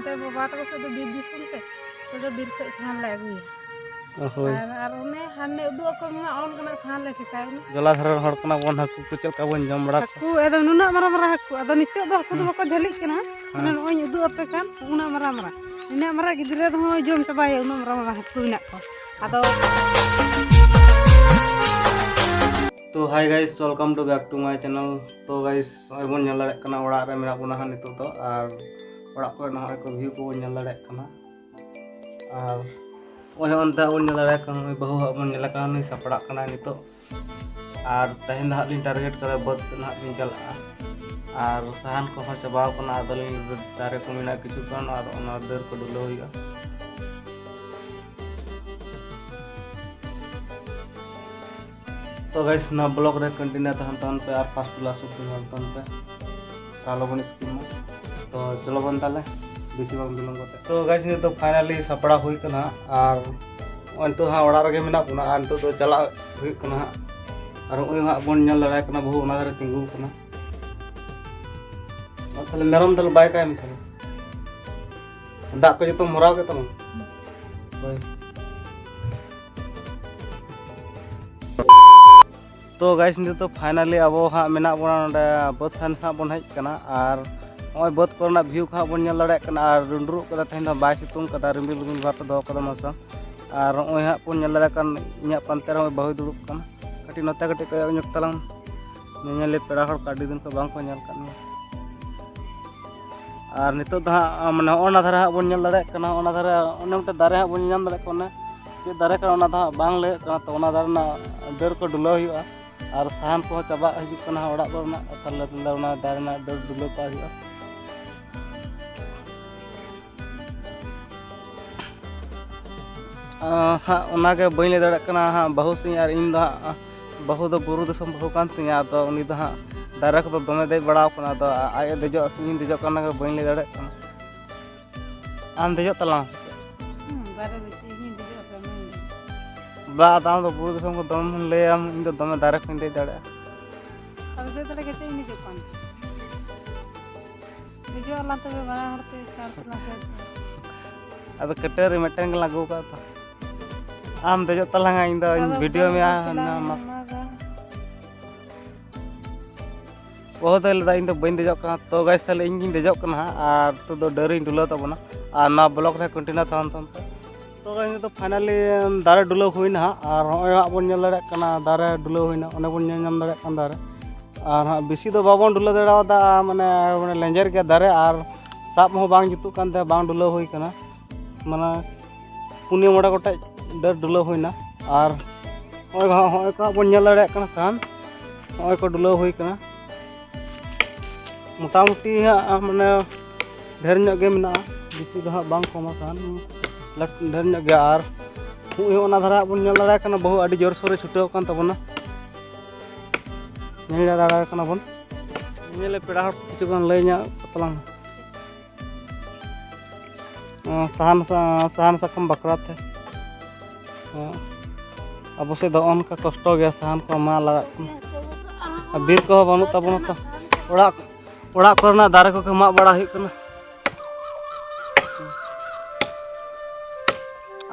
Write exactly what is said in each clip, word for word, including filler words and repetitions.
ᱱᱚᱛᱮ ᱵᱟᱵᱟ ᱛᱟᱠᱚ ᱥᱮᱫ ᱫᱚ ᱵᱤᱨ ᱫᱤᱥᱚᱢ ᱥᱮ, ᱱᱚᱛᱮ ᱫᱚ ᱵᱤᱨ ᱠᱷᱚᱡ ᱥᱟᱦᱟᱱ ᱞᱮ ᱟᱹᱜᱩᱭᱟ᱾ ᱚ, ᱦᱳᱭ᱾ ᱟᱨ, ᱟᱨ ᱚᱱᱮ ᱦᱟᱱᱮ ᱩᱫᱩᱜ ᱟᱠᱚ ᱢᱮ, ᱚᱱ ᱠᱟᱱᱟ ᱥᱟᱦᱟᱱ ᱞᱮ ᱴᱷᱮᱠᱟᱭ ᱢᱮ᱾ ᱡᱚᱞᱟ ᱫᱷᱟᱨᱮ ᱨᱮᱱ ᱦᱚᱲ ᱠᱟᱱᱟ ᱵᱚᱱ, ᱦᱟᱹᱠᱩ ᱠᱚ ᱪᱮᱫ ᱞᱮᱠᱟ ᱵᱚᱱ ᱡᱚᱢ ᱵᱟᱲᱟ ᱠᱚᱣᱟ᱾ ᱦᱟᱹᱠᱩ ᱮᱠᱫᱚᱢ ᱱᱩᱱᱟᱹᱜ ᱢᱟᱨᱟᱝ ᱢᱟᱨᱟᱝ ᱦᱟᱹᱠᱩ, ᱟᱫᱚ ᱱᱤᱛᱚᱜ ᱫᱚ ᱦᱟᱹᱠᱩ ᱫᱚ ᱦᱮᱸ᱾ ᱵᱟᱠᱚ ᱡᱷᱟᱹᱞᱤᱜ ᱠᱟᱱᱟ᱾ ᱦᱮᱸ᱾ ᱢᱟᱱᱮ ᱱᱚᱜᱼᱚᱭ ᱩᱫᱩᱜ ᱟᱯᱮ ᱠᱟᱱ, ᱩᱱᱟᱹᱜ ᱢᱟᱨᱟᱝ ᱢᱟᱨᱟᱝ, ᱱᱤᱱᱟᱹᱜ ᱢᱟᱨᱟᱝ ᱜᱤᱫᱽᱨᱟᱹ ᱫᱚ ᱦᱚᱸ ᱡᱚᱢ ᱪᱟᱵᱟᱭᱟ, ᱩᱱᱟᱹᱜ ᱢᱟᱨᱟᱝ ᱢᱟᱨᱟᱝ ᱦᱟᱹᱠᱩ ᱦᱮᱱᱟᱜ ᱠᱚᱣᱟ᱾ ᱟᱫᱚ ᱛᱚ hi guys, welcome to back to my channel. ᱛᱚ guys, ᱱᱚᱜᱼᱚᱭ ᱵᱚᱱ ᱧᱮᱞ ᱫᱟᱲᱮᱭᱟᱜ ᱠᱟᱱᱟ ᱚᱲᱟᱜ ᱨᱮ ᱢᱮᱱᱟᱜ ᱵᱚᱱᱟ ᱦᱟᱸᱜ ᱱᱤᱛᱚᱜ ᱫᱚ, ᱟᱨ ᱚᱲᱟᱜ ᱠᱚᱨᱮ ᱱᱚᱜᱼᱚᱭ ᱠᱚ view ᱠᱚᱵᱚᱱ ᱧᱮᱞ ᱫᱟᱲᱮᱭᱟᱜ ᱠᱟᱱᱟ᱾ ᱟᱨ ᱱᱚᱜᱼᱚᱭ ᱦᱚᱸ ᱚᱱᱛᱮ ᱵᱚᱱ ᱧᱮᱞ ᱫᱟᱲᱮᱭᱟᱜ ᱠᱟᱱᱟ, ᱱᱩᱭ ᱵᱟᱹᱦᱩ ᱦᱟᱸᱜ ᱵᱚᱱ ᱧᱮᱞᱮ ᱠᱟᱱᱟ, ᱱᱩᱭ ᱥᱟᱯᱲᱟᱜ ᱠᱟᱱᱟᱭ ᱱᱤᱛᱚᱜ᱾ ᱟᱨ ᱛᱮᱦᱮᱧ ᱫᱚ ᱦᱟᱸᱜ ᱞᱤᱧ target ᱠᱟᱫᱟ ᱵᱟᱹᱫᱽ ᱥᱮᱫ ᱦᱟᱸᱜ ᱞᱤᱧ ᱪᱟᱞᱟᱜᱼᱟ᱾ ᱟᱨ ᱥᱟᱦᱟᱱ ᱠᱚᱦᱚᱸ ᱪᱟᱵᱟᱣ ᱠᱟᱱᱟ, ᱟᱫᱚ ᱞᱤᱧ ᱫᱟᱨᱮ ᱠᱚ ᱢᱮᱱᱟᱜᱼᱟ ᱠᱤᱪᱷᱩ ᱜᱟᱱ, ᱟᱫᱚ ᱚᱱᱟ ᱰᱟᱹᱨ ᱠᱚ ᱰᱩᱞᱟᱹᱣ ᱦᱩᱭᱩᱜᱼᱟ᱾ ᱛᱚ guys, ᱱᱚᱣᱟ vlog ᱨᱮ continue ᱛᱟᱦᱮᱱ ᱛᱟᱵᱚᱱ ᱯᱮ ᱟᱨ first to last ᱧᱮᱞ ᱛᱟᱵᱚᱱ ᱯᱮ, ᱟᱨ ᱟᱞᱚ ᱵᱚᱱ skip ᱢᱟ᱾ ᱛᱚ ᱪᱚᱞᱚ ᱵᱚᱱ ᱛᱟᱦᱞᱮ, ᱵᱮᱥᱤ ᱵᱟᱝ ᱵᱤᱞᱚᱢ ᱠᱟᱛᱮ᱾ ᱛᱚ guys, ᱱᱤᱛᱚᱜ finally ᱥᱟᱯᱲᱟᱣ ᱦᱩᱭ ᱠᱟᱱᱟ, ᱟᱨ ᱱᱚᱜᱼᱚᱭ ᱱᱤᱛᱚᱜ ᱦᱟᱸᱜ ᱚᱲᱟᱜ ᱨᱮᱜᱮ ᱢᱮᱱᱟᱜ ᱵᱚᱱᱟ, ᱟᱨ ᱱᱤᱛᱚᱜ ᱫᱚ ᱪᱟᱞᱟᱜ ᱦᱩᱭᱩᱜ ᱠᱟᱱᱟ ᱦᱟᱸᱜ᱾ ᱟᱨ ᱱᱚᱜᱼᱚᱭ ᱦᱟᱸᱜ ᱵᱚᱱ ᱧᱮᱞ ᱫᱟᱲᱮᱭᱟᱜ ᱠᱟᱱᱟ, ᱵᱟᱹᱦᱩ ᱚᱱᱟ ᱫᱷᱟᱨᱮ ᱛᱤᱸᱜᱩ ᱠᱟᱱᱟ᱾ ᱟᱨ ᱛᱟᱦᱞᱮ ᱢᱮᱨᱚᱢ ᱫᱚ ᱵᱟᱭ ᱠᱟᱭ ᱢᱮ ᱛᱟᱦᱞᱮ? ᱫᱟᱜ ᱠᱚ ᱡᱚᱛᱚᱢ ᱵᱷᱚᱨᱟᱣ ᱠᱮᱫ ᱛᱟᱢᱟ? ᱦᱳᱭ᱾ ᱛᱚ guys, ᱱᱤᱛᱚᱜ ᱫᱚ finally ᱟᱵᱚ ᱦᱟᱸᱜ ᱢᱮᱱᱟᱜ ᱵᱚᱱᱟ ᱱᱚᱰᱮ ᱵᱟᱹᱫᱽ ᱥᱮᱱ ᱦᱟᱸᱜ ᱵᱚᱱ ᱦᱮᱡ ᱟᱠᱟᱱᱟ, ᱟᱨ ᱱᱚᱜᱼᱚᱭ ᱵᱟᱹᱫᱽ ᱠᱚᱨᱮᱱᱟᱜ view ᱠᱚ ᱦᱟᱸᱜ ᱵᱚᱱ ᱧᱮᱞ ᱫᱟᱲᱮᱭᱟᱜ ᱠᱟᱱᱟ᱾ ᱟᱨ ᱰᱩᱸᱰᱨᱩᱜ ᱠᱟᱫᱟ, ᱛᱮᱦᱮᱧ ᱫᱚ ᱵᱟᱭ ᱥᱤᱛᱩᱝ ᱠᱟᱫᱟ, ᱨᱤᱢᱤᱞ ᱨᱤᱢᱤᱞ ᱵᱷᱟᱵᱽ ᱛᱮ ᱫᱚᱦᱚ ᱠᱟᱫᱟ ᱢᱟᱥᱮ᱾ ᱟᱨ ᱱᱚᱜᱼᱚᱭ ᱦᱟᱸᱜ ᱵᱚᱱ ᱧᱮᱞ ᱫᱟᱲᱮᱭᱟᱜ ᱠᱟᱱ, ᱤᱧᱟᱹᱜ ᱯᱟᱱᱛᱮ ᱨᱮᱦᱚᱸ ᱵᱟᱹᱦᱩᱭ ᱫᱩᱲᱩᱵ ᱠᱟᱱᱟ᱾ ᱠᱟᱹᱴᱤᱡ ᱱᱚᱛᱮ ᱠᱟᱹᱴᱤᱡ ᱠᱚᱭᱚᱜ ᱧᱚᱜ ᱛᱟᱞᱟᱝ, ᱧᱮᱧᱮᱞᱤᱭᱟᱹ ᱯᱮᱲᱟ ᱦᱚᱲ ᱠᱚ ᱟᱹᱰᱤ ᱫᱤᱱ ᱠᱷᱚᱱ ᱵᱟᱝ ᱠᱚ ᱧᱮᱞ ᱠᱟᱫ ᱢᱮᱭᱟ᱾ ᱟᱨ ᱱᱤᱛᱚᱜ ᱫᱚ ᱦᱟᱸᱜ, ᱢᱟᱱᱮ, ᱦᱚᱸᱜᱼᱚ ᱱᱟ ᱫᱷᱟᱨᱮ ᱦᱟᱸᱜ ᱵᱚᱱ ᱧᱮᱞ ᱫᱟᱲᱮᱭᱟᱜ ᱠᱟᱱᱟ, ᱚᱱᱟ ᱫᱷᱟᱨᱮ ᱚᱱᱮ ᱢᱤᱫᱴᱮᱱ ᱫᱟᱨᱮ ᱦᱟᱸᱜ ᱵᱚᱱ ᱧᱮᱞ ᱧᱟᱢ ᱫᱟᱲᱮᱭᱟᱜ ᱠᱟᱱᱟ, ᱪᱮᱫ ᱫᱟᱨᱮ ᱠᱟᱱᱟ ᱚᱱᱟ ᱫᱚ ᱦᱟᱸᱜ ᱵᱟᱝ ᱞᱟᱹᱭᱟᱹᱜ ᱠᱟᱱᱟ᱾ ᱛᱚ ᱚᱱᱟ ᱫᱟᱨᱮ ᱨᱮᱱᱟᱜ ᱰᱟᱹᱨ ᱠᱚ ᱰᱩᱞᱟᱹᱣ ᱦᱩᱭᱩᱜᱼᱟ, ᱟᱨ ᱥᱟᱦᱟᱱ ᱠᱚᱦᱚᱸ ᱪᱟᱵᱟᱜ ᱦᱤᱡᱩᱜ ᱠᱟᱱᱟ ᱦᱟᱸᱜ ᱚᱲᱟᱜ ᱠᱚᱨᱮᱱᱟᱜ, ᱛᱟᱦᱞᱮ ᱚᱱᱟ ᱫᱟᱨᱮ ᱨᱮᱱᱟᱜ ᱰᱟᱹᱨ ᱰᱩᱞᱟᱹᱣ ᱠᱟᱜ ᱦᱩᱭᱩᱜᱼᱟ᱾ ᱟᱸ, ᱦᱟᱸᱜ ᱚᱱᱟᱜᱮ ᱵᱟᱹᱧ ᱞᱟᱹᱭ ᱫᱟᱲᱮᱭᱟᱜ ᱠᱟᱱᱟ ᱦᱟᱸᱜ, ᱵᱟᱹᱦᱩ ᱥᱮ ᱤᱧ, ᱟᱨ ᱤᱧ ᱫᱚ ᱦᱟᱸᱜ, ᱵᱟᱹᱦᱩ ᱫᱚ ᱵᱩᱨᱩ ᱫᱤᱥᱚᱢ ᱵᱟᱹᱦᱩ ᱠᱟᱱ ᱛᱤᱧᱟ, ᱟᱫᱚ ᱩᱱᱤ ᱫᱚ ᱦᱟᱸᱜ ᱫᱟᱨᱮ ᱠᱚᱫᱚ ᱫᱚᱢᱮ ᱫᱮᱡ ᱵᱟᱲᱟᱣ ᱠᱟᱱᱟ, ᱟᱫᱚ ᱟᱡ ᱮ ᱫᱮᱡᱚᱜᱼᱟ ᱥᱮ ᱤᱧ ᱫᱮᱡᱚᱜ ᱠᱟᱱᱟ, ᱚᱱᱟᱜᱮ ᱵᱟᱹᱧ ᱞᱟᱹᱭ ᱫᱟᱲᱮᱭᱟᱜ ᱠᱟᱱᱟ᱾ ᱟᱢ ᱫᱮᱡᱚᱜ ᱛᱟᱞᱟᱝ ᱢᱮ᱾ ᱦᱩᱸ, ᱫᱟᱨᱮ ᱫᱚ ᱪᱮᱫ ᱤᱧ ᱫᱮᱡᱚᱜᱼᱟ ᱥᱮ ᱟᱢᱮᱢ ᱫᱮᱡᱚᱜᱼᱟ? ᱵᱟ, ᱟᱫᱚ ᱟᱢ ᱫᱚ ᱵᱩᱨᱩ ᱫᱤᱥᱚᱢ ᱠᱚ ᱫᱚᱢᱮᱢ ᱞᱟᱹᱭᱟᱢ, ᱤᱧ ᱫᱚ ᱫᱚᱢᱮ ᱫᱟᱨᱮ ᱠᱚᱧ ᱫᱮᱡ ᱫᱟᱲᱮᱭᱟᱜᱼᱟ᱾ ᱟᱫᱚ ᱫᱮᱡ ᱫᱟᱲᱮ ᱠᱟᱛᱮ ᱤᱧ ᱫᱮᱡᱚᱜ ᱠᱟᱱ᱾ ᱫᱮᱡᱚᱜ ᱟᱞᱟᱝ ᱛᱚᱵᱮ ᱵᱟᱱᱟ ᱦᱚᱲ ᱛᱮ ᱪᱟᱨ ᱛᱟᱞᱟᱝ ᱯᱮ᱾ ᱟᱫᱚ ᱠᱟᱹᱴᱟᱹᱨᱤ ᱢᱤᱫᱴᱮᱱ ᱜᱮᱞᱟᱝ ᱟᱹᱜᱩ ᱟᱠᱟᱫ ᱛᱚ᱾ ᱟᱢ ᱫᱮᱡᱚᱜ ᱛᱟᱞᱟᱝᱟ, ᱤᱧ ᱫᱚᱧ ᱟᱫᱚ ᱵᱷᱤᱰᱤᱭᱳ ᱢᱮᱭᱟ᱾ ᱚᱱᱟ ᱢᱟ᱾ ᱚᱦᱚ ᱫᱚᱭ ᱞᱟᱹᱭᱫᱟ, "ᱤᱧ ᱫᱚ ᱵᱟᱹᱧ ᱫᱮᱡᱚᱜ ᱠᱟᱱᱟ᱾" ᱛᱚ ᱜᱟᱭᱥ, ᱛᱟᱦᱞᱮ ᱤᱧ ᱜᱤᱧ ᱫᱮᱡᱚᱜ ᱠᱟᱱᱟ ᱦᱟᱸᱜ, ᱟᱨ ᱱᱤᱛᱚᱜ ᱫᱚ ᱰᱟᱹᱨᱤᱧ ᱰᱩᱞᱟᱹᱣ ᱛᱟᱵᱚᱱᱟ, ᱟᱨ ᱱᱚᱣᱟ ᱵᱞᱚᱜ ᱨᱮ ᱠᱚᱱᱴᱤᱱᱤᱭᱩ ᱛᱟᱦᱮᱱ ᱛᱟᱵᱚᱱ ᱯᱮ᱾ ᱛᱚ ᱜᱟᱭᱥ, ᱱᱤᱛᱚᱜ ᱫᱚ ᱯᱷᱟᱭᱱᱟᱞᱤ ᱫᱟᱨᱮ ᱰᱩᱞᱟᱹᱣ ᱦᱩᱭᱱᱟ ᱦᱟᱸᱜ, ᱟᱨ ᱦᱚᱸᱜᱼᱚᱭ ᱦᱟᱸᱜ ᱵᱚᱱ ᱧᱮᱞ ᱫᱟᱲᱮᱭᱟᱜ ᱠᱟᱱᱟ ᱫᱟᱨᱮ ᱰᱩᱞᱟᱹᱣ ᱦᱩᱭᱱᱟ, ᱚᱱᱮ ᱵᱚᱱ ᱧᱮᱞ ᱧᱟᱢ ᱫᱟᱲᱮᱭᱟᱜ ᱠᱟᱱ ᱫᱟᱨᱮ᱾ ᱟᱨ ᱦᱟᱸᱜ ᱵᱮᱥᱤ ᱫᱚ ᱵᱟᱵᱚᱱ ᱰᱩᱞᱟᱹᱣ ᱫᱟᱲᱮᱭᱟᱫᱟ, ᱢᱟᱱᱮ, ᱢᱟᱱᱮ ᱞᱮᱸᱡᱮᱨ ᱜᱮᱭᱟ ᱫᱟᱨᱮ, ᱟᱨ ᱥᱟᱵ ᱦᱚᱸ ᱵᱟᱝ ᱡᱩᱛᱩᱜ ᱠᱟᱱ ᱛᱟᱦᱮᱸ, ᱵᱟᱝ ᱰᱩᱞᱟᱹᱣ ᱦᱩᱭ ᱠᱟᱱᱟ᱾ ᱢᱟᱱᱮ ᱯᱩᱱᱭᱟᱹ ᱢᱚᱬᱮ ᱜᱚᱴᱮᱡ ᱰᱟᱹᱨ ᱰᱩᱞᱟᱹᱣ ᱦᱩᱭᱱᱟ᱾ ᱟᱨ ᱱᱚᱜᱼᱚᱭ ᱦᱟᱸᱜ, ᱱᱚᱜᱼᱚᱭ ᱠᱚ ᱦᱟᱸᱜ ᱵᱚᱱ ᱧᱮᱞ ᱫᱟᱲᱮᱭᱟᱜ ᱠᱟᱱᱟ ᱥᱟᱦᱟᱱ, ᱱᱚᱜᱼᱚᱭ ᱠᱚ ᱰᱩᱞᱟᱹᱣ ᱦᱩᱭ ᱠᱟᱱᱟ᱾ ᱢᱚᱴᱟᱢᱩᱴᱤ ᱦᱟᱸᱜ ᱢᱟᱱᱮ ᱰᱷᱮᱨ ᱧᱚᱜ ᱜᱮ ᱢᱮᱱᱟᱜᱼᱟ, ᱵᱮᱥᱤ ᱫᱚ ᱦᱟᱸᱜ ᱵᱟᱝ ᱠᱚᱢᱟ ᱥᱟᱦᱟᱱ, ᱞᱟᱹᱴ-, ᱰᱷᱮᱨ ᱧᱚᱜ ᱜᱮᱭᱟ᱾ ᱟᱨ ᱱᱚᱜᱼᱚᱭ ᱚᱱᱟ ᱫᱷᱟᱨᱮ ᱦᱟᱸᱜ ᱵᱚᱱ ᱧᱮᱞ ᱫᱟᱲᱮᱭᱟᱜ ᱠᱟᱱᱟ, ᱵᱟᱹᱦᱩ ᱟᱹᱰᱤ ᱡᱳᱨᱥᱳᱨᱮ ᱪᱷᱩᱴᱟᱹᱣ ᱟᱠᱟᱱ ᱛᱟᱵᱚᱱᱟ᱾ ᱧᱮᱞ ᱫᱟᱲᱮᱭᱟᱜ ᱠᱟᱱᱟ ᱵᱚᱱ᱾ ᱧᱮᱞᱮ ᱯᱮᱲᱟ ᱦᱚᱲ ᱠᱚ ᱠᱤᱪᱷᱩ ᱜᱟᱱ ᱞᱟᱹᱭ ᱧᱚᱜ ᱠᱚ ᱛᱟᱞᱟᱝ ᱢᱮ᱾ ᱥᱟᱦᱟᱱ, ᱥᱟᱦᱟᱱ ᱥᱟᱠᱟᱢ ᱵᱟᱠᱷᱨᱟ ᱛᱮ᱾ ᱟᱵᱚ ᱥᱮᱫ ᱫᱚ ᱚᱱᱠᱟ ᱠᱚᱥᱴᱚ ᱜᱮᱭᱟ, ᱥᱟᱦᱟᱱ ᱠᱚ ᱢᱟ ᱞᱟᱜᱟᱜ ᱠᱟᱱᱟ᱾ ᱟᱨ ᱵᱤᱨ ᱠᱚᱦᱚᱸ ᱵᱟᱹᱱᱩᱜ ᱛᱟᱵᱚᱱᱟ ᱛᱚ᱾ ᱚᱲᱟᱜ, ᱚᱲᱟᱜ ᱠᱚᱨᱮᱱᱟᱜ ᱫᱟᱨᱮ ᱠᱚᱜᱮ ᱢᱟᱜ ᱵᱟᱲᱟ ᱦᱩᱭᱩᱜ ᱠᱟᱱᱟ᱾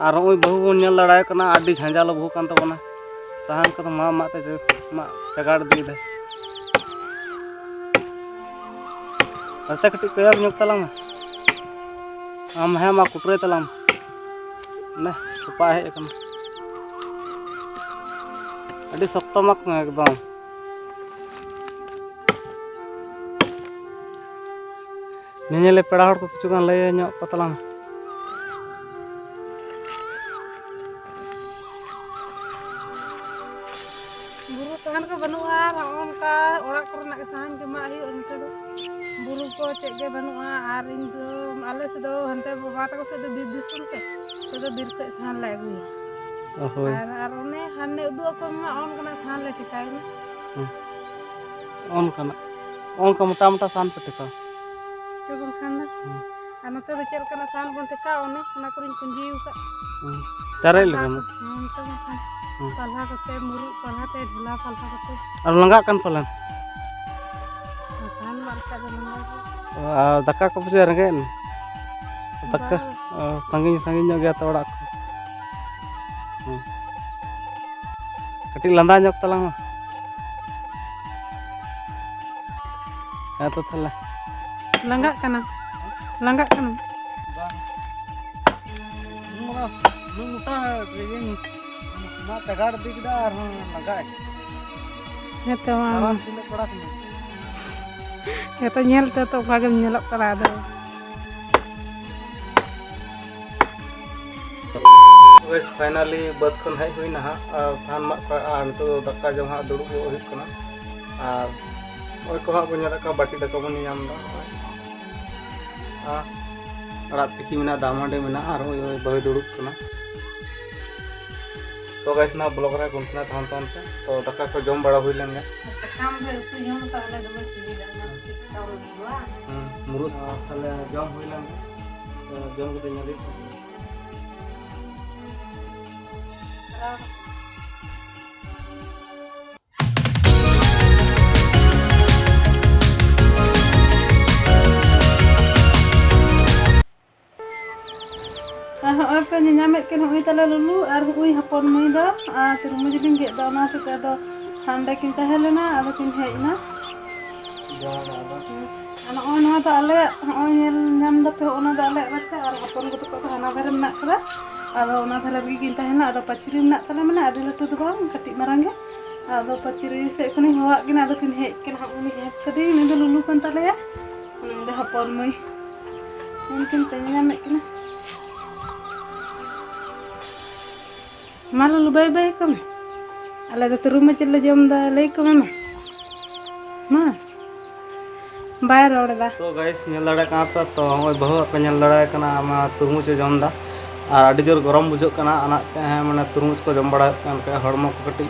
ᱟᱨ ᱱᱚᱜᱼᱚᱭ ᱵᱟᱹᱦᱩ ᱵᱚᱱ ᱧᱮᱞ ᱫᱟᱲᱮᱭᱟᱭ ᱠᱟᱱᱟ, ᱟᱹᱰᱤ ᱡᱷᱟᱸᱡᱟᱞ ᱵᱟᱹᱦᱩ ᱠᱟᱱ ᱛᱟᱵᱚᱱᱟ᱾ ᱥᱟᱦᱟᱱ ᱠᱚᱫᱚ ᱢᱟᱜ ᱢᱟᱜ ᱛᱮ ᱢᱟᱜ ᱪᱟᱜᱟᱲ ᱤᱫᱤᱭᱮᱫᱟᱭ᱾ ᱱᱚᱛᱮ ᱠᱟᱹᱴᱤᱡ ᱠᱚᱭᱚᱜ ᱧᱚᱜ ᱛᱟᱞᱟᱝ ᱢᱮ᱾ ᱟᱢ, ᱦᱮᱸ, ᱢᱟ ᱠᱩᱴᱨᱟᱹᱭ ᱛᱟᱞᱟᱝ ᱢᱮ᱾ ᱚᱱᱮ ᱛᱚᱯᱟ ᱦᱮᱡ ᱟᱠᱟᱱᱟ᱾ ᱟᱹᱰᱤ ᱥᱚᱠᱛᱚ ᱢᱟᱜᱽ ᱢᱮ ᱮᱠᱫᱚᱢ᱾ ᱧᱮᱧᱮᱞᱮ ᱯᱮᱲᱟ ᱦᱚᱲ ᱠᱚ ᱠᱤᱪᱷᱩ ᱜᱟᱱ ᱞᱟᱹᱭ ᱧᱚᱜ ᱠᱚ ᱛᱟᱞᱟᱝ ᱢᱮ᱾ ᱵᱩᱨᱩ ᱥᱟᱦᱟᱱ ᱠᱚ ᱵᱟᱹᱱᱩᱜᱼᱟ, ᱟᱨ ᱦᱚᱸᱜᱼᱚ ᱱᱚᱝᱠᱟ ᱚᱲᱟᱜ ᱠᱚᱨᱮᱱᱟᱜ ᱜᱮ ᱥᱟᱦᱟᱱ ᱜᱮ ᱢᱟᱜ ᱦᱩᱭᱩᱜᱼᱟ ᱱᱚᱛᱮ ᱫᱚ᱾ ᱵᱩᱨᱩ ᱠᱚ ᱪᱮᱫ ᱜᱮ ᱵᱟᱹᱱᱩᱜᱼᱟ, ᱟᱨ ᱤᱧ ᱫᱚ ᱟᱞᱮ ᱥᱮᱫ ᱫᱚ ᱦᱟᱱᱛᱮ ᱵᱟᱵᱟ ᱛᱟᱠᱚ ᱥᱮᱫ ᱫᱚ ᱵᱤᱨ ᱫᱤᱥᱚᱢ ᱥᱮ, ᱱᱚᱛᱮ ᱫᱚ ᱵᱤᱨ ᱠᱷᱚᱡ ᱥᱟᱦᱟᱱ ᱞᱮ ᱟᱹᱜᱩᱭᱟ᱾ ᱚ, ᱦᱳᱭ᱾ ᱟᱨ, ᱟᱨ ᱚᱱᱮ ᱦᱟᱱᱮ ᱩᱫᱩᱜ ᱟᱠᱚ ᱢᱮ, ᱚᱱ ᱠᱟᱱᱟ ᱥᱟᱦᱟᱱ ᱞᱮ ᱴᱷᱮᱠᱟᱣ ᱮᱱᱟ᱾ ᱦᱩᱸ᱾ ᱚᱱᱠᱟᱱᱟᱜ, ᱚᱱᱠᱟ ᱢᱚᱴᱟ ᱢᱚᱴᱟ ᱥᱟᱦᱟᱱ ᱯᱮ ᱴᱷᱮᱠᱟᱣᱟ᱾ ᱛᱚ ᱵᱟᱝᱠᱷᱟᱱ ᱫᱚ᱾ ᱦᱩᱸ᱾ ᱟᱨ ᱱᱚᱛᱮ ᱫᱚ ᱪᱮᱫ ᱞᱮᱠᱟᱱᱟᱜ ᱥᱟᱦᱟᱱ ᱵᱚᱱ ᱴᱷᱮᱠᱟᱣᱟ, ᱚᱱᱮ ᱚᱱᱟ ᱠᱚᱨᱮᱧ ᱯᱩᱸᱡᱤ ᱟᱠᱟᱫ᱾ ᱦᱩᱸ᱾ ᱪᱟᱨᱮᱡ ᱯᱟᱞᱦᱟ ᱞᱮᱠᱟᱱᱟᱜ᱾ ᱠᱚ, ᱦᱮᱸ, ᱛᱚ ᱵᱟᱝᱠᱷᱟᱱ᱾ ᱦᱩᱸ᱾ ᱯᱟᱞᱦᱟ ᱠᱚᱛᱮ, ᱢᱩᱨᱩᱫ ᱯᱟᱞᱦᱟ ᱛᱮ, ᱰᱷᱮᱞᱟ ᱯᱟᱞᱦᱟ ᱠᱚᱛᱮ᱾ ᱟᱨ ᱞᱟᱸᱜᱟᱜ ᱠᱟᱱ ᱯᱟᱞᱮᱱ? ᱟᱨ ᱥᱟᱦᱟᱱ ᱢᱟᱜ ᱞᱮᱠᱷᱟᱡ ᱫᱚ ᱞᱟᱸᱜᱟ ᱜᱮ᱾ ᱟᱨ ᱫᱟᱠᱟ ᱠᱚ ᱯᱟᱪᱮ ᱨᱮᱸᱜᱮᱡ ᱮᱱᱟ? ᱫᱟᱠᱟ? ᱵᱟᱝ᱾ ᱚ, ᱥᱟᱺᱜᱤᱧ, ᱥᱟᱺᱜᱤᱧ ᱧᱚᱜ ᱜᱮᱭᱟ ᱛᱚ ᱚᱲᱟᱜ ᱠᱷᱚᱱ᱾ ᱦᱮᱸ᱾ ᱠᱟᱹᱴᱤᱡ ᱞᱟᱸᱫᱟ ᱧᱚᱜ ᱛᱟᱞᱟᱝ ᱢᱮ᱾ ᱦᱮᱸ ᱛᱚ ᱛᱟᱦᱞᱮ᱾ ᱞᱟᱸᱜᱟᱜ ᱠᱟᱱᱟ, ᱞᱟᱸᱜᱟᱜ ᱠᱟᱱᱟ᱾ ᱵᱟᱝ᱾ ᱱᱚᱣᱟ ᱱᱩᱱ ᱢᱚᱴᱟ ᱤᱭᱟᱹᱧ ᱢᱟ ᱛᱟᱜᱟᱲ ᱤᱫᱤ ᱠᱮᱫᱟ ᱟᱨᱦᱚᱸ ᱞᱟᱸᱜᱟ ᱟᱹᱭᱠᱟᱹᱜ᱾ ᱦᱮᱸ ᱛᱚ, ᱢᱟ᱾ ᱫᱟᱬᱟᱱ ᱛᱤᱱᱟᱹᱜ ᱠᱚᱲᱟ ᱠᱟᱱᱟ᱾ ᱦᱮᱸ ᱛᱚ, ᱧᱮᱞ ᱛᱮ ᱛᱚ ᱚᱱᱠᱟ ᱜᱮᱢ ᱧᱮᱞᱚᱜ ᱠᱟᱱᱟ ᱟᱫᱚ᱾ Guys, finally ᱵᱟᱹᱫᱽ ᱠᱷᱚᱱ ᱦᱮᱡ ᱦᱩᱭᱱᱟ ᱦᱟᱸᱜ, ᱟᱨ ᱥᱟᱦᱟᱱ ᱢᱟᱜ ᱠᱚ, ᱟᱨ ᱱᱤᱛᱚᱜ ᱫᱚ ᱫᱟᱠᱟ ᱡᱚᱢ ᱦᱟᱸᱜ ᱫᱩᱲᱩᱵ ᱦᱩᱭᱩᱜ ᱠᱟᱱᱟ᱾ ᱟᱨ ᱱᱚᱜᱼᱚᱭ ᱠᱚ ᱦᱟᱸᱜ ᱵᱚᱱ ᱧᱮᱞᱮᱫ ᱠᱚᱣᱟ, ᱵᱟᱹᱴᱤ ᱫᱟᱠᱟ ᱵᱚᱱ ᱧᱟᱢ ᱮᱫᱟ᱾ ᱟᱨ ᱟᱲᱟᱜ ᱛᱤᱠᱤ ᱢᱮᱱᱟᱜᱼᱟ, ᱫᱟᱜ ᱢᱟᱹᱰᱤ ᱢᱮᱱᱟᱜᱼᱟ, ᱟᱨ ᱱᱚᱜᱼᱚᱭ ᱵᱟᱹᱦᱩᱭ ᱫᱩᱲᱩᱵ ᱠᱟᱱᱟ᱾ ᱛᱚ guys, ᱱᱚᱣᱟ vlog ᱨᱮ continue ᱛᱟᱦᱮᱱ ᱛᱟᱵᱚᱱ ᱯᱮ᱾ ᱛᱚ ᱫᱟᱠᱟ ᱠᱚ ᱡᱚᱢ ᱵᱟᱲᱟ ᱦᱩᱭ ᱞᱮᱱ ᱜᱮ᱾ ᱥᱟᱠᱟᱢ ᱨᱮ ᱩᱛᱩ ᱡᱚᱢ ᱥᱟᱶ ᱨᱮ ᱫᱚᱢᱮ ᱥᱤᱵᱤᱞᱟ, ᱚᱱᱟ ᱠᱷᱟᱹᱛᱤᱨ ᱥᱟᱠᱟᱢ ᱨᱮ ᱩᱛᱩ ᱵᱟᱝ? ᱦᱩᱸ, ᱢᱩᱨᱩᱫ᱾ ᱟᱨ ᱛᱟᱦᱞᱮ ᱡᱚᱢ ᱦᱩᱭ ᱞᱮᱱ ᱜᱮ᱾ ᱛᱚ ᱡᱚᱢ ᱠᱟᱛᱮ ᱧᱮᱞ ᱦᱩᱭᱩᱜ ᱠᱟᱱᱟ᱾ ᱟᱨ ᱦᱚᱸᱜᱼᱚᱭ ᱯᱮ ᱧᱮᱧᱟᱢᱮᱫ ᱠᱤᱱ, ᱦᱚᱸᱜᱼᱚᱭ ᱛᱟᱞᱮ ᱞᱩᱞᱩ ᱟᱨ ᱦᱚᱸᱜᱼᱚᱭ ᱦᱚᱯᱚᱱ ᱢᱟᱹᱭ ᱫᱚ, ᱟᱨ ᱛᱩᱨᱢᱩᱡᱽ ᱞᱤᱧ ᱜᱮᱫ ᱫᱟ, ᱚᱱᱟ ᱦᱚᱛᱮᱡ ᱛᱮ ᱟᱫᱚ ᱦᱟᱸᱰᱮ ᱠᱤᱱ ᱛᱟᱦᱮᱸ ᱞᱮᱱᱟ, ᱟᱫᱚ ᱠᱤᱱ ᱦᱮᱡ ᱮᱱᱟ᱾ ᱟᱨ ᱱᱚᱜᱼᱚᱭ ᱱᱚᱣᱟ ᱫᱚ ᱟᱞᱮᱭᱟᱜ, ᱱᱚᱜᱼᱚᱭ ᱧᱮᱞ ᱧᱟᱢ ᱫᱟᱯᱮ, ᱚᱱᱟ ᱫᱚ ᱟᱞᱮᱭᱟᱜ ᱨᱟᱪᱟ, ᱟᱨ ᱦᱚᱯᱚᱱ ᱠᱚᱫᱚ ᱠᱚ ᱦᱟᱱᱟ ᱫᱷᱟᱨᱮ ᱢᱮᱱᱟᱜ ᱠᱟᱫᱟ, ᱟᱫᱚ ᱚᱱᱟ ᱫᱷᱟᱨᱮ ᱨᱮᱜᱮ ᱠᱤᱱ ᱛᱟᱦᱮᱱᱟ᱾ ᱟᱫᱚ ᱯᱟᱹᱪᱨᱤ ᱢᱮᱱᱟᱜ ᱛᱟᱞᱮ, ᱢᱟᱱᱮ ᱟᱹᱰᱤ ᱞᱟᱹᱴᱩ ᱫᱚ ᱵᱟᱝ, ᱠᱟᱹᱴᱤᱡ ᱢᱟᱨᱟᱝ ᱜᱮ᱾ ᱟᱫᱚ ᱯᱟᱹᱪᱨᱤ ᱥᱮᱫ ᱠᱷᱚᱱᱤᱧ ᱦᱚᱦᱚᱣᱟᱫ ᱠᱤᱱᱟ, ᱟᱫᱚ ᱠᱤᱱ ᱦᱮᱡ ᱠᱟᱱᱟ᱾ ᱦᱟᱸᱜ ᱩᱱᱤ ᱦᱮᱡ ᱠᱟᱫᱮᱭᱟᱹᱧ, ᱩᱱᱤ ᱫᱚ ᱞᱩᱞᱩ ᱠᱟᱱ ᱛᱟᱞᱮᱭᱟ, ᱩᱱᱤ ᱫᱚ ᱦᱚᱯᱚᱱ ᱢᱟᱹᱭ᱾ ᱩᱱᱠᱤᱱ ᱯᱮ ᱧᱮᱞ ᱧᱟᱢᱮᱫ ᱠᱤᱱᱟ? ᱢᱟ ᱞᱩᱞᱩ, ᱵᱟᱭ ᱵᱟᱭ ᱠᱚ ᱢᱮ᱾ ᱟᱞᱮ ᱫᱚ ᱛᱩᱨᱢᱩᱡᱽ ᱞᱮ ᱡᱚᱢ ᱫᱟ, ᱞᱟᱹᱭ ᱠᱚ ᱢᱮ ᱢᱟ᱾ ᱢᱟ᱾ ᱵᱟᱭ ᱨᱚᱲ ᱮᱫᱟ᱾ ᱛᱚ guys, ᱧᱮᱞ ᱫᱟᱲᱮᱭᱟᱜ ᱠᱟᱱᱟ ᱯᱮ, ᱛᱚ ᱱᱚᱜᱼᱚᱭ ᱵᱟᱹᱦᱩ ᱟᱯᱮ ᱧᱮᱞ ᱫᱟᱲᱮᱭᱟᱭ ᱠᱟᱱᱟ, ᱟᱢ ᱛᱩᱨᱢᱩᱡᱽ ᱮ ᱡᱚᱢ ᱮᱫᱟ᱾ ᱟᱨ ᱟᱹᱰᱤ ᱡᱳᱨ ᱜᱚᱨᱚᱢ ᱵᱩᱡᱷᱟᱹᱜ ᱠᱟᱱᱟ, ᱚᱱᱟᱛᱮ, ᱦᱮᱸ, ᱢᱟᱱᱮ ᱛᱩᱨᱢᱩᱡᱽ ᱠᱚ ᱡᱚᱢ ᱵᱟᱲᱟ ᱦᱩᱭᱩᱜ ᱠᱟᱱ ᱠᱷᱟᱡ ᱦᱚᱲᱢᱚ ᱠᱚ ᱠᱟᱹᱴᱤᱡ,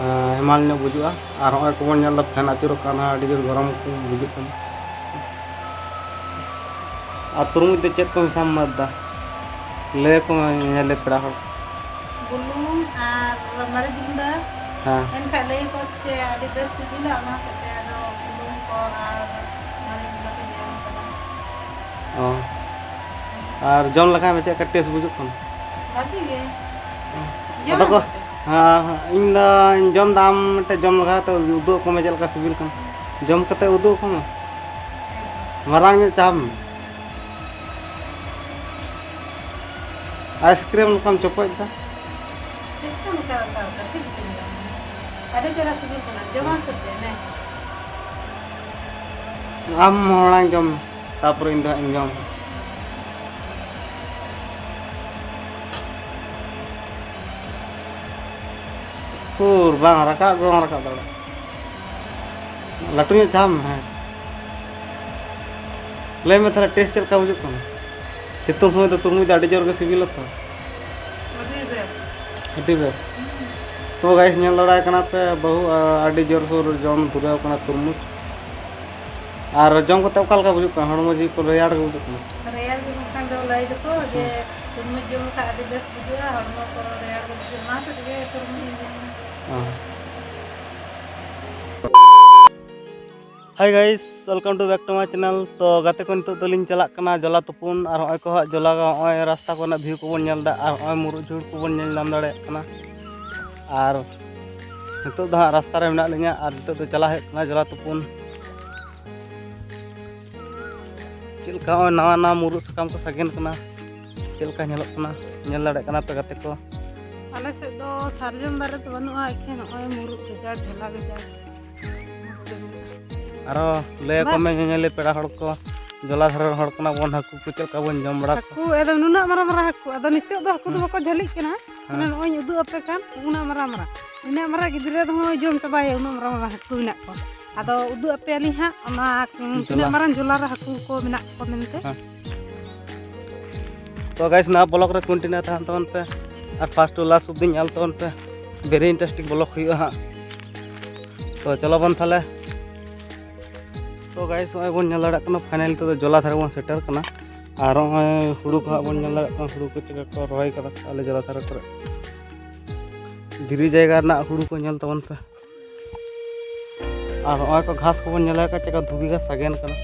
ᱮᱸ, ᱦᱮᱢᱟᱞ ᱧᱚᱜ ᱵᱩᱡᱩᱜᱼᱟ᱾ ᱟᱨ ᱦᱚᱸᱜᱼᱚᱭ ᱠᱚᱵᱚᱱ ᱧᱮᱞ ᱮᱫᱟ, fan ᱟᱹᱪᱩᱨᱚᱜ ᱠᱟᱱᱟ, ᱟᱹᱰᱤ ᱡᱳᱨ ᱜᱚᱨᱚᱢ ᱠᱚ ᱵᱩᱡᱩᱜ ᱠᱟᱱᱟ᱾ ᱟᱨ ᱛᱩᱨᱢᱩᱡᱽ ᱫᱚ ᱪᱮᱫ ᱠᱚ ᱢᱮᱥᱟᱢ ᱮᱢᱟᱫᱟ? ᱞᱟᱹᱭ ᱟᱠᱚ ᱢᱮ ᱧᱮᱧᱮᱞᱤᱭᱟᱹ ᱯᱮᱲᱟ ᱦᱚᱲ᱾ ᱵᱩᱞᱩᱝ ᱟᱨ ᱢᱟᱹᱨᱤᱪ ᱜᱩᱸᱰᱟᱹ᱾ ᱦᱮᱸ᱾ ᱮᱱᱠᱷᱟᱡ ᱞᱟᱹᱭ ᱟᱠᱚ ᱪᱮ ᱟᱹᱰᱤ ᱵᱮᱥ ᱥᱤᱵᱤᱞᱟ, ᱚᱱᱟ ᱦᱚᱛᱮᱡ ᱛᱮ ᱟᱫᱚ ᱵᱩᱞᱩᱝ ᱠᱚ ᱟᱨ ᱢᱟᱹᱨᱤᱪ ᱜᱩᱸᱰᱟᱹ ᱠᱚ ᱧᱮᱞ᱾ ᱚ᱾ ᱟᱨ ᱡᱚᱢ ᱞᱮᱠᱷᱟᱱ ᱪᱮᱫ ᱞᱮᱠᱟ ᱴᱮᱥᱴ ᱵᱩᱡᱩᱜ ᱠᱟᱱᱟ? ᱵᱷᱟᱜᱤ ᱜᱮ᱾ ᱟᱫᱚ ᱠᱚ, ᱦᱮᱸ, ᱦᱮᱸ, ᱤᱧ ᱫᱚᱧ ᱡᱚᱢ ᱫᱟ, ᱟᱢ ᱢᱤᱫᱴᱮᱡ ᱡᱚᱢ ᱞᱮᱠᱷᱟᱱ ᱛᱚ ᱩᱫᱩᱜ ᱟᱠᱚ ᱢᱮ ᱪᱮᱫ ᱞᱮᱠᱟ ᱥᱤᱵᱤᱞ ᱠᱟᱱᱟ᱾ ᱡᱚᱢ ᱠᱟᱛᱮ ᱩᱫᱩᱜ ᱟᱠᱚ ᱢᱮ᱾ ᱢᱟᱨᱟᱝ ᱧᱚᱜ ᱪᱟᱯ ᱢᱮ᱾ ᱟᱭᱤᱥᱠᱨᱤᱢ ᱞᱮᱠᱟᱢ ᱪᱚᱯᱚᱡ ᱫᱟ᱾ ᱪᱮᱫ ᱠᱚ ᱢᱮᱛᱟᱣ ᱠᱟᱣᱫᱟ? ᱪᱮᱫ ᱠᱚ ᱢᱮᱛᱟᱣ ᱠᱟᱣᱫᱟ? ᱟᱹᱰᱤ ᱪᱮᱦᱨᱟ ᱥᱤᱵᱤᱞ ᱠᱟᱱᱟ᱾ ᱡᱚᱢᱟᱢ ᱥᱮ ᱪᱮᱫ? ᱱᱮ᱾ ᱟᱢ ᱢᱟᱲᱟᱝ ᱡᱚᱢ ᱢᱮ, ᱛᱟᱯᱚᱨᱮ ᱤᱧ ᱫᱚ ᱦᱟᱸᱜ ᱤᱧ ᱡᱚᱢᱟ᱾ ᱩᱠᱩᱨ, ᱵᱟᱝ ᱨᱟᱠᱟᱵ ᱜᱮ ᱵᱟᱝ ᱨᱟᱠᱟᱵ ᱫᱟᱲᱮᱭᱟᱜ᱾ ᱞᱟᱹᱴᱩ ᱧᱚᱜ ᱪᱟᱯ ᱢᱮ, ᱦᱮᱸ᱾ ᱞᱟᱹᱭ ᱢᱮ ᱛᱟᱦᱞᱮ, ᱴᱮᱥᱴ ᱪᱮᱫ ᱞᱮᱠᱟ ᱵᱩᱡᱩᱜ ᱠᱟᱱᱟ? ᱥᱤᱛᱩᱝ ᱥᱚᱢᱚᱭ ᱫᱚ ᱛᱩᱨᱢᱩᱡᱽ ᱫᱚ ᱟᱹᱰᱤ ᱡᱳᱨ ᱜᱮ ᱥᱤᱵᱤᱞᱟ ᱛᱚ᱾ ᱟᱹᱰᱤ ᱵᱮᱥ᱾ ᱟᱹᱰᱤ ᱵᱮᱥ᱾ ᱛᱚ ᱜᱟᱭᱤᱥ, ᱧᱮᱞ ᱫᱟᱲᱮᱭᱟᱜ ᱠᱟᱱᱟ ᱯᱮ, ᱵᱟᱹᱦᱩ, ᱟ, ᱟᱹᱰᱤ ᱡᱳᱨ ᱥᱳᱨ ᱡᱚᱢ ᱫᱷᱩᱨᱟᱹᱣ ᱠᱟᱱᱟ ᱛᱩᱨᱢᱩᱡᱽ᱾ ᱟᱨ ᱡᱚᱢ ᱠᱟᱛᱮ ᱚᱠᱟ ᱞᱮᱠᱟ ᱵᱩᱡᱩᱜ ᱠᱟᱱᱟ? ᱦᱚᱲᱢᱚ ᱡᱤᱣᱤ ᱠᱚ ᱨᱮᱭᱟᱲ ᱜᱮ ᱵᱩᱡᱩᱜ ᱠᱟᱱᱟ? ᱨᱮᱭᱟᱲ ᱜᱮ ᱵᱟᱝᱠᱷᱟᱱ ᱫᱚ ᱞᱟᱹᱭ ᱫᱚᱠᱚ ᱡᱮ ᱦᱩᱸ᱾ ᱛᱩᱨᱢᱩᱡᱽ ᱡᱚᱢ ᱞᱮᱠᱷᱟᱱ ᱟᱹᱰᱤ ᱵᱮᱥ ᱵᱩᱡᱷᱟᱹᱜᱼᱟ, ᱦᱚᱲᱢᱚ ᱠᱚ ᱨᱮᱭᱟᱲ ᱜᱮ ᱵᱩᱡᱷᱟᱹᱜᱼᱟ, ᱚᱱᱟ ᱦᱚᱛᱮᱡ ᱛᱮᱜᱮ ᱛᱩᱨᱢᱩᱡᱽ ᱤᱧ ᱡᱚᱢ ᱫᱟ᱾ ᱚ᱾ Hi guys, welcome to back to my channel. ᱛᱚ ᱜᱟᱛᱮ ᱠᱚ, ᱱᱤᱛᱚᱜ ᱫᱚᱞᱤᱧ ᱪᱟᱞᱟᱜ ᱠᱟᱱᱟ ᱡᱚᱞᱟ ᱛᱩᱯᱩᱱ᱾ ᱟᱨ ᱦᱚᱸᱜᱼᱚᱭ ᱠᱚ ᱦᱟᱸᱜ ᱡᱚᱞᱟ, ᱦᱚᱸᱜᱼᱚᱭ ᱨᱟᱥᱛᱟ ᱠᱚᱨᱮᱱᱟᱜ ᱵᱷᱤᱭᱩ ᱠᱚᱵᱚᱱ ᱧᱮᱞ ᱮᱫᱟ, ᱟᱨ ᱦᱚᱸᱜᱼᱚᱭ ᱢᱩᱨᱩᱫ ᱡᱷᱩᱲ ᱠᱚᱵᱚᱱ ᱧᱮᱞ ᱧᱟᱢ ᱫᱟᱲᱮᱭᱟᱜ ᱠᱟᱱᱟ᱾ ᱟᱨ ᱱᱤᱛᱚᱜ ᱫᱚ ᱦᱟᱸᱜ ᱨᱟᱥᱛᱟ ᱨᱮ ᱢᱮᱱᱟᱜ ᱞᱤᱧᱟ, ᱟᱨ ᱱᱤᱛᱚᱜ ᱫᱚ ᱪᱟᱞᱟᱜ ᱦᱩᱭᱩᱜ ᱠᱟᱱᱟ ᱡᱚᱞᱟ ᱛᱩᱯᱩᱱ᱾ ᱪᱮᱫ ᱞᱮᱠᱟ ᱱᱚᱜᱼᱚᱭ ᱱᱟᱣᱟ ᱱᱟᱣᱟ ᱢᱩᱨᱩᱫ ᱥᱟᱠᱟᱢ ᱠᱚ ᱥᱟᱜᱮᱱ ᱠᱟᱱᱟ, ᱪᱮᱫ ᱞᱮᱠᱟ ᱧᱮᱞᱚᱜ ᱠᱟᱱᱟ, ᱧᱮᱞ ᱫᱟᱲᱮᱭᱟᱜ ᱠᱟᱱᱟ ᱯᱮ ᱜᱟᱛᱮ ᱠᱚ᱾ ᱟᱞᱮ ᱥᱮᱫ ᱫᱚ ᱥᱟᱨᱡᱚᱢ ᱫᱟᱨᱮ ᱫᱚ ᱵᱟᱹᱱᱩᱜᱼᱟ, ᱮᱠᱷᱮᱱ ᱱᱚᱜᱼᱚᱭ ᱢᱩᱨᱩᱫ ᱜᱟᱡᱟᱲ, ᱡᱷᱟᱞᱟ ᱜᱟᱡᱟᱲ᱾ ᱟᱨᱚ ᱞᱟᱹᱭ ᱟᱠᱚ ᱵᱟᱝ᱾ ᱢᱮ ᱧᱮᱧᱮᱞᱤᱭᱟᱹ ᱯᱮᱲᱟ ᱦᱚᱲ ᱠᱚ, ᱡᱚᱞᱟ ᱫᱷᱟᱨᱮ ᱨᱮᱱ ᱦᱚᱲ ᱠᱟᱱᱟ ᱵᱚᱱ, ᱦᱟᱹᱠᱩ ᱠᱚ ᱪᱮᱫ ᱞᱮᱠᱟ ᱵᱚᱱ ᱡᱚᱢ ᱵᱟᱲᱟ ᱠᱚᱣᱟ᱾ ᱦᱟᱹᱠᱩ ᱮᱠᱫᱚᱢ ᱱᱩᱱᱟᱹᱜ ᱢᱟᱨᱟᱝ ᱢᱟᱨᱟᱝ ᱦᱟᱹᱠᱩ, ᱟᱫᱚ ᱱᱤᱛᱚᱜ ᱫᱚ ᱦᱟᱹᱠᱩ ᱫᱚ ᱦᱮᱸ᱾ ᱵᱟᱠᱚ ᱡᱷᱟᱹᱞᱤᱜ ᱠᱟᱱᱟ, ᱦᱮᱸ᱾ ᱢᱟᱱᱮ ᱱᱚᱜᱼᱚᱭ ᱤᱧ ᱩᱫᱩᱜ ᱟᱯᱮ ᱠᱟᱱ ᱩᱱᱟᱹᱜ ᱢᱟᱨᱟᱝ ᱢᱟᱨᱟᱝ, ᱤᱱᱟᱹᱜ ᱢᱟᱨᱟᱝ ᱜᱤᱫᱽᱨᱟᱹ ᱫᱚ ᱦᱚᱸ ᱡᱚᱢ ᱪᱟᱵᱟᱭᱟ, ᱩᱱᱟᱹᱜ ᱢᱟᱨᱟᱝ ᱢᱟᱨᱟᱝ ᱦᱟᱹᱠᱩ ᱢᱮᱱᱟᱜ ᱠᱚᱣᱟ᱾ ᱟᱫᱚ ᱩᱫᱩᱜ ᱟᱯᱮᱭᱟᱞᱤᱧ ᱦᱟᱸᱜ ᱚᱱᱟ, ᱩᱸ, ᱛᱤᱱᱟᱹᱜ ᱡᱚᱞᱟ᱾ ᱢᱟᱨᱟᱝ ᱡᱚᱞᱟ ᱨᱮ ᱦᱟᱹᱠᱩ ᱠᱚ ᱢᱮᱱᱟᱜ ᱠᱚᱣᱟ ᱢᱮᱱᱛᱮ᱾ ᱦᱮᱸ᱾ ᱛᱚ guys, ᱱᱚᱣᱟ vlog ᱨᱮ continue ᱛᱟᱦᱮᱱ ᱛᱟᱵᱚᱱ ᱯᱮ ᱟᱨ first to last ᱚᱵᱫᱤ ᱧᱮᱞ ᱛᱟᱵᱚᱱ ᱯᱮ, very interesting vlog ᱦᱩᱭᱩᱜᱼᱟ ᱦᱟᱸᱜ᱾ ᱛᱚ ᱪᱚᱞᱚ ᱵᱚᱱ ᱛᱟᱦᱞᱮ᱾ ᱛᱚ guys, ᱱᱚᱜᱼᱚᱭ ᱵᱚᱱ ᱧᱮᱞ ᱫᱟᱲᱮᱭᱟᱜ ᱠᱟᱱᱟ, finally ᱛᱮᱫᱚ ᱡᱚᱞᱟ ᱫᱷᱟᱨᱮ ᱵᱚᱱ ᱥᱮᱴᱮᱨ ᱠᱟᱱᱟ᱾ ᱟᱨ ᱱᱚᱜᱼᱚᱭ ᱦᱩᱲᱩ ᱠᱚ ᱦᱟᱸᱜ ᱵᱚᱱ ᱧᱮᱞ ᱫᱟᱲᱮᱭᱟᱜ ᱠᱟᱱᱟ, ᱦᱩᱲᱩ ᱠᱚ ᱪᱮᱫ ᱞᱮᱠᱟ ᱠᱚ ᱨᱚᱦᱚᱭ ᱠᱟᱫᱟ ᱟᱞᱮ ᱡᱚᱞᱟ ᱫᱷᱟᱨᱮ ᱠᱚᱨᱮ᱾ ᱫᱷᱤᱨᱤ ᱡᱟᱭᱜᱟ ᱨᱮᱱᱟᱜ ᱦᱩᱲᱩ ᱠᱚ ᱧᱮᱞ ᱛᱟᱵᱚᱱ ᱯᱮ᱾ ᱟᱨ ᱱᱚᱜᱼᱚᱭ ᱠᱚ ᱜᱷᱟᱥ ᱠᱚᱵᱚᱱ ᱧᱮᱞ ᱫᱟᱲᱮᱭᱟᱜ ᱠᱟᱱᱟ, ᱪᱮᱫ ᱞᱮᱠᱟ ᱫᱷᱩᱵᱤ ᱜᱷᱟᱥ ᱥᱟᱜᱮᱱ ᱠᱟᱱᱟ,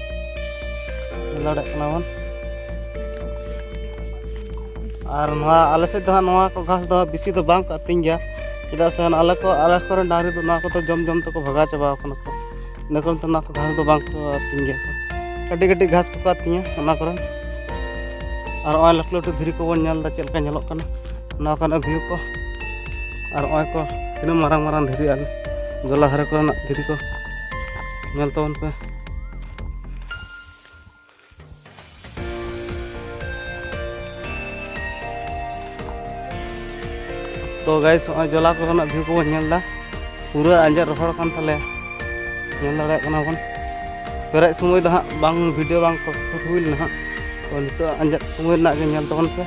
ᱧᱮᱞ ᱫᱟᱲᱮᱭᱟᱜ ᱠᱟᱱᱟ ᱵᱚᱱ᱾ ᱟᱨ ᱱᱚᱣᱟ ᱟᱞᱮ ᱥᱮᱫ ᱫᱚ ᱦᱟᱸᱜ ᱱᱚᱣᱟ ᱠᱚ ᱜᱷᱟᱥ ᱫᱚ ᱦᱟᱸᱜ ᱵᱮᱥᱤ ᱫᱚ ᱵᱟᱝ ᱠᱚ ᱟᱹᱛᱤᱧ ᱜᱮᱭᱟ, ᱪᱮᱫᱟᱜ ᱥᱮ ᱟᱞᱮ ᱠᱚ, ᱟᱞᱮ ᱠᱚᱨᱮᱱ ᱰᱟᱝᱨᱤ ᱫᱚ ᱱᱚᱣᱟ ᱠᱚᱫᱚ ᱡᱚᱢ ᱡᱚᱢ ᱛᱮᱠᱚ ᱵᱷᱟᱜᱟᱣ ᱪᱟᱵᱟᱣ ᱠᱟᱱᱟ ᱠᱚ᱾ ᱤᱱᱟᱹ ᱠᱟᱨᱚᱱ ᱛᱮ ᱱᱚᱣᱟ ᱠᱚ ᱜᱷᱟᱥ ᱫᱚ ᱵᱟᱝ ᱠᱚ ᱟᱹᱛᱤᱧ ᱜᱮᱭᱟ ᱠᱚ᱾ ᱠᱟᱹᱴᱤᱡ ᱠᱟᱹᱴᱤᱡ ᱜᱷᱟᱥ ᱠᱚᱠᱚ ᱟᱹᱛᱤᱧᱟ ᱚᱱᱟ ᱠᱚᱨᱮ᱾ ᱟᱨ ᱱᱚᱜᱼᱚᱭ ᱞᱟᱹᱴᱩ ᱞᱟᱹᱴᱩ ᱫᱷᱤᱨᱤ ᱠᱚᱵᱚᱱ ᱧᱮᱞ ᱮᱫᱟ ᱪᱮᱫ ᱞᱮᱠᱟ ᱧᱮᱞᱚᱜ ᱠᱟᱱᱟ, ᱱᱚᱣᱟ ᱠᱚᱨᱮᱱᱟᱜ ᱵᱷᱤᱭᱩ ᱠᱚ᱾ ᱟᱨ ᱱᱚᱜᱼᱚᱭ ᱠᱚ ᱛᱤᱱᱟᱹᱜ ᱢᱟᱨᱟᱝ ᱢᱟᱨᱟᱝ ᱫᱷᱤᱨᱤ ᱟᱨ ᱡᱚᱞᱟ ᱫᱷᱟᱨᱮ ᱠᱚᱨᱮᱱᱟᱜ ᱫᱷᱤᱨᱤ ᱠᱚ ᱧᱮᱞ ᱛᱟᱵᱚᱱ ᱯᱮ᱾ ᱛᱚ ᱜᱟᱭᱥ, ᱱᱚᱜᱼᱚᱭ ᱡᱚᱞᱟ ᱠᱚᱨᱮᱱᱟᱜ ᱵᱷᱤᱭᱩ ᱠᱚᱵᱚᱱ ᱧᱮᱞ ᱮᱫᱟ, ᱯᱩᱨᱟᱹ ᱟᱸᱡᱮᱫ ᱨᱚᱦᱚᱲ ᱠᱟᱱ ᱛᱟᱞᱮᱭᱟ, ᱧᱮᱞ ᱫᱟᱲᱮᱭᱟᱜ ᱠᱟᱱᱟ ᱵᱚᱱ᱾ ᱯᱮᱨᱮᱡ ᱥᱚᱢᱚᱭ ᱫᱚ ᱦᱟᱸᱜ ᱵᱟᱝ, ᱵᱷᱤᱰᱤᱭᱳ ᱵᱟᱝ ᱥᱩᱴ ᱦᱩᱭ ᱞᱮᱱᱟ ᱦᱟᱸᱜ, ᱛᱚ ᱱᱤᱛᱚᱜ ᱟᱸᱡᱮᱫ ᱥᱚᱢᱚᱭ ᱨᱮᱱᱟᱜ ᱜᱮ ᱧᱮᱞ ᱛᱟᱵᱚᱱ ᱯᱮ᱾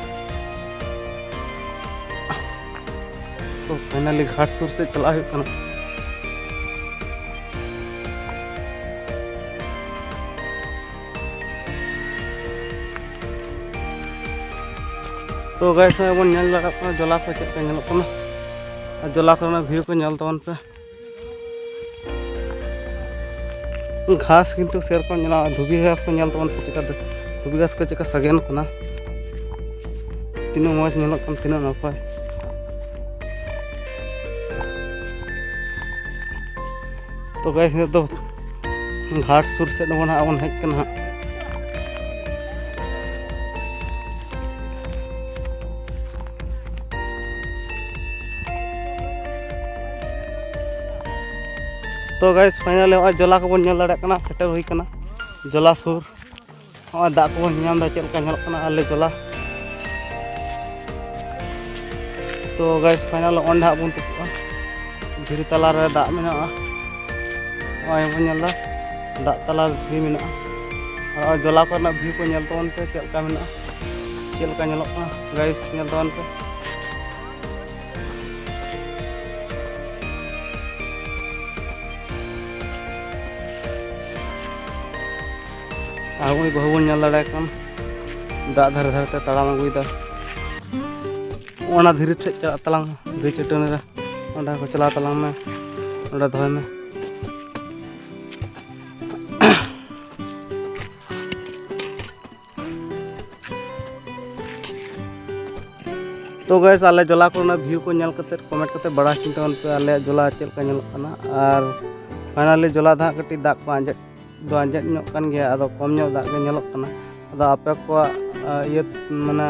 ᱛᱚ ᱯᱷᱟᱭᱱᱟᱞᱤ ᱜᱷᱟᱴ ᱥᱩᱨ ᱥᱮᱫ ᱪᱟᱞᱟᱜ ᱦᱩᱭᱩᱜ ᱠᱟᱱᱟ᱾ ᱛᱚ ᱜᱟᱭᱥ, ᱱᱚᱜᱼᱚᱭ ᱵᱚᱱ ᱧᱮᱞ ᱫᱟᱲᱮᱭᱟᱜ ᱠᱟᱱᱟ ᱡᱚᱞᱟ ᱠᱚ ᱪᱮᱫ ᱞᱮᱠᱟ ᱧᱮᱞᱚᱜ ᱠᱟᱱᱟ, ᱟᱨ ᱡᱚᱞᱟ ᱠᱚᱨᱮᱱᱟᱜ ᱵᱷᱤᱭᱩ ᱠᱚ ᱧᱮᱞ ᱛᱟᱵᱚᱱ ᱯᱮ᱾ ᱜᱷᱟᱥ ᱠᱤᱱᱛᱩ ᱥᱮᱨᱚᱠᱚᱢ ᱧᱮᱞᱚᱜᱼᱟ, ᱫᱷᱩᱵᱤ ᱜᱷᱟᱥ ᱠᱚ ᱧᱮᱞ ᱛᱟᱵᱚᱱ ᱯᱮ ᱪᱮᱠᱟ ᱫᱷᱩᱵᱤ ᱜᱷᱟᱥ ᱠᱚ ᱪᱮᱠᱟ ᱥᱟᱜᱮᱱ ᱠᱟᱱᱟ, ᱛᱤᱱᱟᱹᱜ ᱢᱚᱡᱽ ᱧᱮᱞᱚᱜ ᱠᱟᱱᱟ, ᱛᱤᱱᱟᱹᱜ ᱱᱟᱯᱟᱭ᱾ ᱛᱚ ᱜᱟᱭᱥ, ᱱᱤᱛᱚᱜ ᱫᱚ ᱜᱷᱟᱴ ᱥᱩᱨ ᱥᱮᱫ ᱵᱚᱱ ᱦᱟᱸᱜ ᱵᱚᱱ ᱦᱮᱡ ᱠᱟᱱᱟ ᱦᱟᱸᱜ᱾ ᱛᱚ ᱜᱟᱭᱥ, ᱯᱷᱟᱭᱱᱟᱞᱤ ᱱᱚᱜᱼᱚᱭ ᱡᱚᱞᱟ ᱠᱚᱵᱚᱱ ᱧᱮᱞ ᱫᱟᱲᱮᱭᱟᱜ ᱠᱟᱱᱟ, ᱥᱮᱴᱮᱨ ᱦᱩᱭ ᱠᱟᱱᱟ ᱡᱚᱞᱟ ᱥᱩᱨ᱾ ᱱᱚᱜᱼᱚᱭ ᱫᱟᱜ ᱠᱚᱵᱚᱱ ᱧᱟᱢ ᱮᱫᱟ, ᱪᱮᱫ ᱞᱮᱠᱟ ᱧᱮᱞᱚᱜ ᱠᱟᱱᱟ ᱟᱞᱮ ᱡᱚᱞᱟ᱾ ᱛᱚ ᱜᱟᱭᱥ, ᱯᱷᱟᱭᱱᱟᱞ ᱚᱸᱰᱮ ᱦᱟᱸᱜ ᱵᱚᱱ ᱛᱩᱯᱩᱜᱼᱟ, ᱫᱷᱤᱨᱤ ᱛᱟᱞᱟᱨᱮ ᱫᱟᱜ ᱢᱮᱱᱟᱜᱼᱟ᱾ ᱱᱚᱜᱼᱚᱭ ᱵᱚᱱ ᱧᱮᱞ ᱮᱫᱟ, ᱫᱟᱜ ᱛᱟᱞᱟ ᱫᱷᱤᱨᱤ ᱢᱮᱱᱟᱜᱼᱟ᱾ ᱟᱨ ᱱᱚᱜᱼᱚᱭ ᱡᱚᱞᱟ ᱠᱚᱨᱮᱱᱟᱜ ᱵᱷᱤᱭᱩ ᱠᱚ ᱧᱮᱞ ᱛᱟᱵᱚᱱ ᱯᱮ, ᱪᱮᱫ ᱞᱮᱠᱟ ᱢᱮᱱᱟᱜᱼᱟ, ᱪᱮᱫ ᱞᱮᱠᱟ ᱧᱮᱞᱚᱜ ᱠᱟᱱᱟ ᱜᱟᱭᱥ, ᱧᱮᱞ ᱛᱟᱵᱚᱱ ᱯᱮ᱾ ᱟᱨ ᱩᱱᱤ ᱵᱟᱹᱦᱩ ᱵᱚᱱ ᱧᱮᱞ ᱫᱟᱲᱮᱭᱟᱭ ᱠᱟᱱ, ᱫᱟᱜ ᱫᱷᱟᱨᱮ ᱫᱷᱟᱨᱮ ᱛᱮ ᱛᱟᱲᱟᱢ ᱟᱹᱜᱩᱭᱮᱫᱟ᱾ ᱚᱱᱟ ᱫᱷᱤᱨᱤ ᱴᱷᱮᱡ ᱪᱟᱞᱟᱜ ᱛᱟᱞᱟᱝ, ᱫᱷᱤᱨᱤ ᱪᱟᱹᱴᱟᱹᱱᱤ ᱨᱮ, ᱚᱸᱰᱮ ᱠᱚ ᱪᱟᱞᱟᱣ ᱛᱟᱞᱟᱝ ᱢᱮ, ᱚᱸᱰᱮ ᱫᱚᱦᱚᱭ ᱢᱮ᱾ ᱛᱚ ᱜᱟᱭᱥ, ᱟᱞᱮ ᱡᱚᱞᱟ ᱠᱚᱨᱮᱱᱟᱜ ᱵᱷᱤᱭᱩ ᱠᱚ ᱧᱮᱞ ᱠᱟᱛᱮ ᱠᱚᱢᱮᱱᱴ ᱠᱟᱛᱮ ᱵᱟᱲᱟᱭ ᱦᱚᱪᱚᱧ ᱛᱟᱵᱚᱱ ᱯᱮ ᱟᱞᱮᱭᱟᱜ ᱡᱚᱞᱟ ᱪᱮᱫ ᱞᱮᱠᱟ ᱧᱮᱞᱚᱜ ᱠᱟᱱᱟ᱾ ᱟᱨ ᱯᱷᱟᱭᱱᱟᱞᱤ ᱡᱚᱞᱟ ᱫᱚ ᱦᱟᱸᱜ ᱠᱟᱹᱴᱤᱡ ᱫᱟᱜ ᱠᱚ ᱟᱸᱡᱮᱫ ᱫᱚ ᱟᱸᱡᱮᱫ ᱧᱚᱜ ᱠᱟᱱ ᱜᱮᱭᱟ, ᱟᱫᱚ ᱠᱚᱢ ᱧᱚᱜ ᱫᱟᱜ ᱜᱮ ᱧᱮᱞᱚᱜ ᱠᱟᱱᱟ᱾ ᱟᱫᱚ ᱟᱯᱮ ᱠᱚᱣᱟᱜ ᱤᱭᱟᱹ ᱢᱟᱱᱮ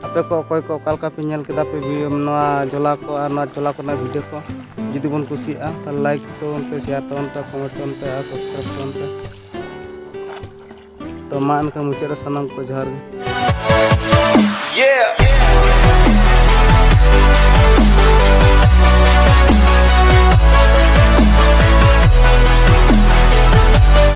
ᱟᱯᱮ ᱠᱚ ᱚᱠᱚᱭ ᱠᱚ ᱚᱠᱟ ᱞᱮᱠᱟ ᱯᱮ ᱧᱮᱞ ᱠᱮᱫᱟ ᱯᱮ ᱱᱚᱣᱟ ᱡᱚᱞᱟ ᱠᱚ ᱟᱨ ᱱᱚᱣᱟ ᱡᱚᱞᱟ ᱠᱚᱨᱮᱱᱟᱜ ᱵᱷᱤᱰᱤᱭᱳ ᱠᱚ, ᱡᱩᱫᱤ ᱵᱚᱱ ᱠᱩᱥᱤᱭᱟᱜᱼᱟ ᱛᱟᱦᱚᱞᱮ ᱞᱟᱭᱤᱠ ᱛᱟᱵᱚᱱ ᱯᱮ, ᱥᱮᱭᱟᱨ ᱛᱟᱵᱚᱱ ᱯᱮ, ᱠᱚᱢᱮᱱᱴ ᱛᱟᱵᱚᱱ ᱯᱮ ᱟᱨ ᱥᱟᱵᱥᱠᱨᱟᱭᱤᱵ ᱛᱟᱵᱚᱱ ᱯᱮ᱾ ᱛᱚ ᱢᱟ ᱮᱱᱠᱷᱟᱱ ᱢᱩᱪᱟᱹᱫ ᱨᱮ ᱥᱟᱱᱟᱢ ᱠᱚ ᱡᱚᱦᱟᱨ ᱜᱮ᱾